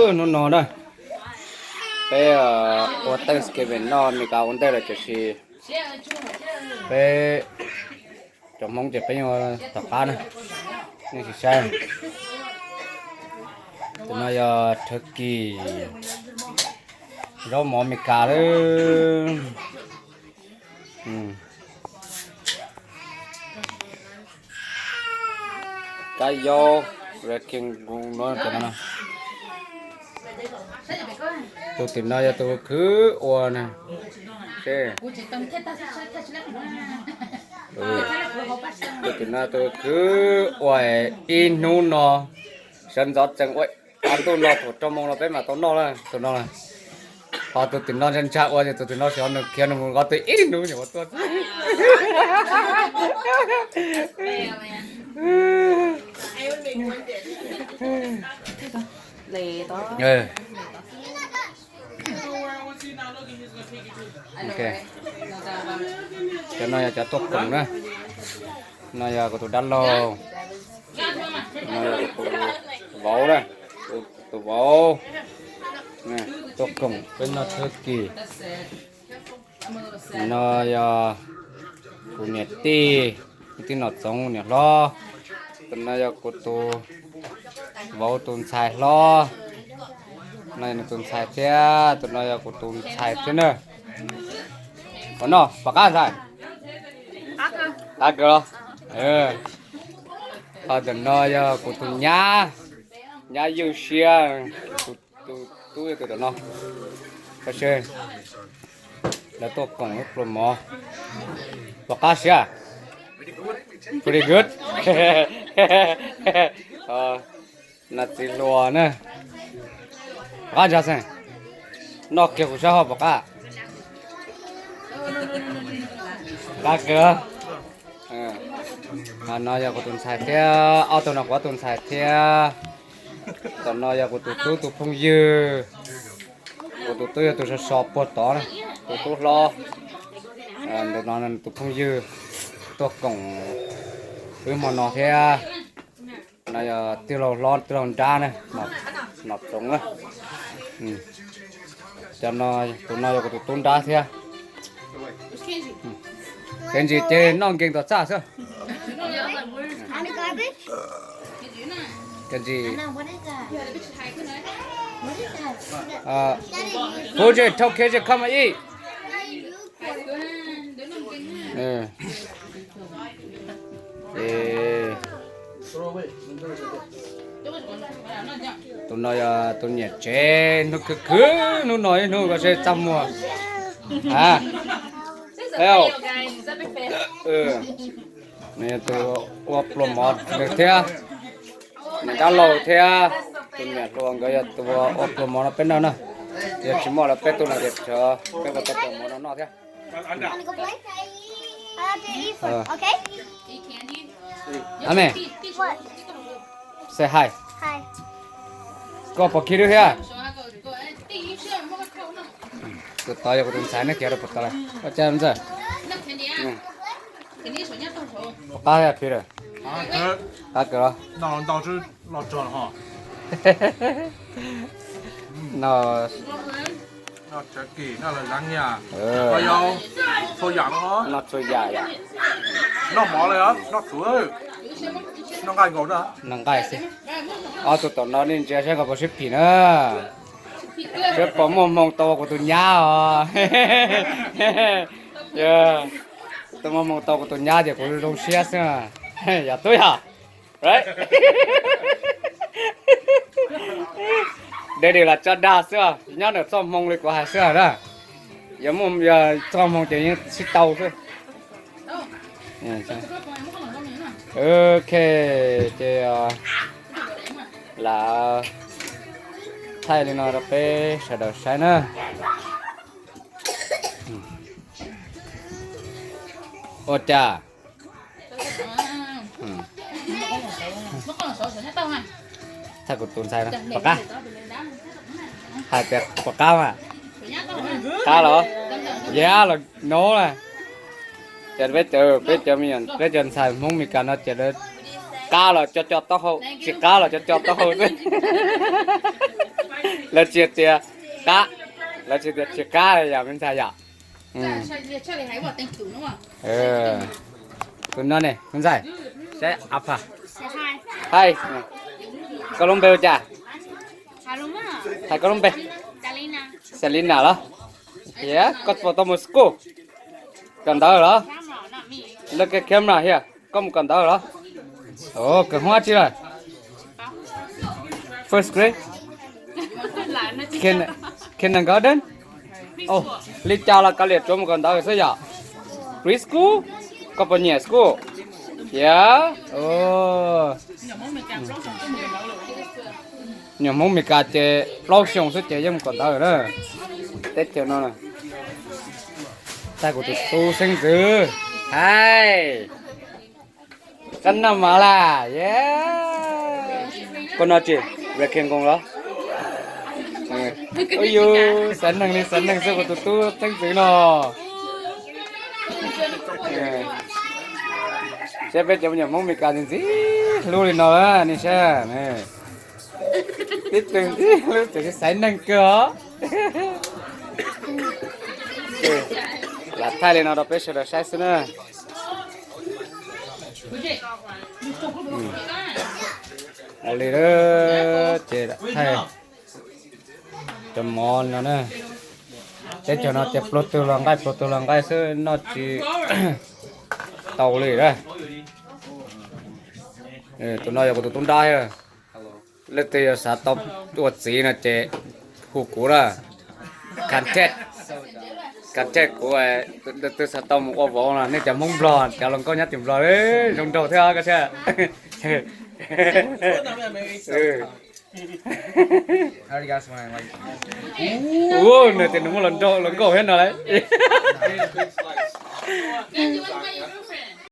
Hnub no na, peb ua Thanksgiving noj Meskas ua ntej lawm tiam sis peb cov Hmoob ces peb yuav tom qab na, nej sim saib. Tus no yog turkey, zaub mov Meskas lawm. Kab yaub, red king, tus tim no yog tus khwv ua na. Tus tim no tus khwv ua ib hnub no, sawv ntxov tsees ua qab ntuj no thaum rau moo no peb mam tau noj lawm tus no lawm. Ho tus tim no ntshai ntshai ua ces tus tim no xyov nws khiav nws mus nqa tus ib hnub nyuam qhuav tuaj xwb. Cov no yog cov tuaj koom na. No yog kuv tus dab laug, no yog kuv tus vauv na, tus vauv tuaj koom peb noj turkey. No yog kuv niam tij, tij Nom Txoov niam hlob. Tus no yog kuv tus vauv tus ntxhais hlob, no yog nws tus ntxhais thiab, tus no yog kuv tus ntxhais thiab na. Ua noj pom qab ntxhais, qab kawg los. Ho tus no yog kuv tus nyab, nyab Ywj Siab, tus tub yog tus tom no. Lawv tuaj koom lub pluas mov, pom qab siab, pretty good. Nas txiv hluas na, pom qab ntsa xeem, noj kiag kuv saib ho pom qab. Qab kawg. No yog kuv tus ntxhais thiab, ob tug no kuv ob tug ntxhais thiab. Tom no yog kuv tus tub tus phooj ywg, kuv tus tub yog tus sov sov puag tod na, tus tub hlob. Tus no tus phooj ywg tuaj koom wb hmo no thiab. No yog tij laug hlob tij laug nrab na, Nom Txoov na. Cov no, tus no yog kuv tus tub nrab thiab. Kev ntsis ces noj nkees tom txaj xwb. Kev ntsis. Fuji, tell Kev Ntsis come and eat. Tus no yog tus niam tsev hnub khwv khwv hnub no ib hnub koj seb txaj muag. Nws yog tus ua pluas mov nws thiab, niam dab laug thiab tus niam hluas nkawd yog tus ua pluas mov no peb noj na. Yog tsis muaj lawv peb tug no ces tshuav peb puas tau pluas mov no noj thiab. Ames, say hi. Koj pom Khi Dwb thiab? Tus tod yog kuv tus ntxhais, neb khiav rau puas tod lawm? Koj cas ntxawg? Qab thiab Khi Dwb? Qab kawg los? No, noj txhua yam yom. Noj nqaij xwb. Ob tug tom no nej ntsia saib nkawd puas sib phim na. Saib puas muaj hmoo tau kuv tus nyab os. Tau muaj hmoo tau kuv tus nyab ces kuv zoo siab xwb. Yog tub yog. Daddy los tso dag xwb, nyob ntawm txoj hmoo li kuv hais xwb na. Yog muaj, yog txoj hmoo ces yeej sib tau xwb. Ok, ces lam thaij li no rau peb sawv daws saib na. Ua cas? Thaij kuv tus ntxhais no pom qab. Hais tias pom qab mas. Qab los? Yog los no na. Ces peb cov, peb cov me nyuam, peb cov ntxhais Hmoob Meskas no ces lawv Qab los co co taub hau, tsis qab los co co taub hau xwb. Lawv tsis tias qab, lawv tsis tias tsis qab yom me ntxhais yom. Tus no ne me ntxhais, saib a pha. Hais, koj lub npe hu cas? Hais koj lub npe. Selina los? Thiab koj puas tau mus school? Kawm ntawv los? Look at camera here. Koj mus kawm ntawv los? Kawm hoob dab tsi lawm? First grade? Kindergarten? Li cas los kav liam tsuav mus kawm ntawv xwb yom? Preschool? Koj puas nyiam school? Thiab nyuam Hmoob Meskas ces plaub xyoos xwb ces yeej mus kawm ntawv na. Teb chaws no na. Thaij kuv tus tub xeeb ntxwv. Hais, koj noj mov lawm? Koj noj tsis? Rectangle los? Ub yus xaiv neeg li xaiv neeg xwb kuv tus tub xeeb ntxwv no. Saib peb cov me nyuam Hmoob Meskas ntxim ntxim hlub li no, nej saib. Tib tug ntxim hlub ces xaiv neeg kawg os. Lam thaij li no rau peb sawv daws saib xwb na. Ua li ces thaij cov mov no na. Teb chaws no ces pluag twg los nqaij pluag twg los nqaij xwb, noj tsis tau li a. Tus no yog kuv tus tub nrab. Leej twg yog xav tau ua txiv no ces hu kuv na. Contact, contact kuv. Leej twg xav tau mus ua vauv no, nej cov Hmoob Nplog, cov hluas nkauj nyob tim Nplog zoo nraug thiab koj thiab. Ua, nws tias nws muaj hluas nkauj thiab no lauj.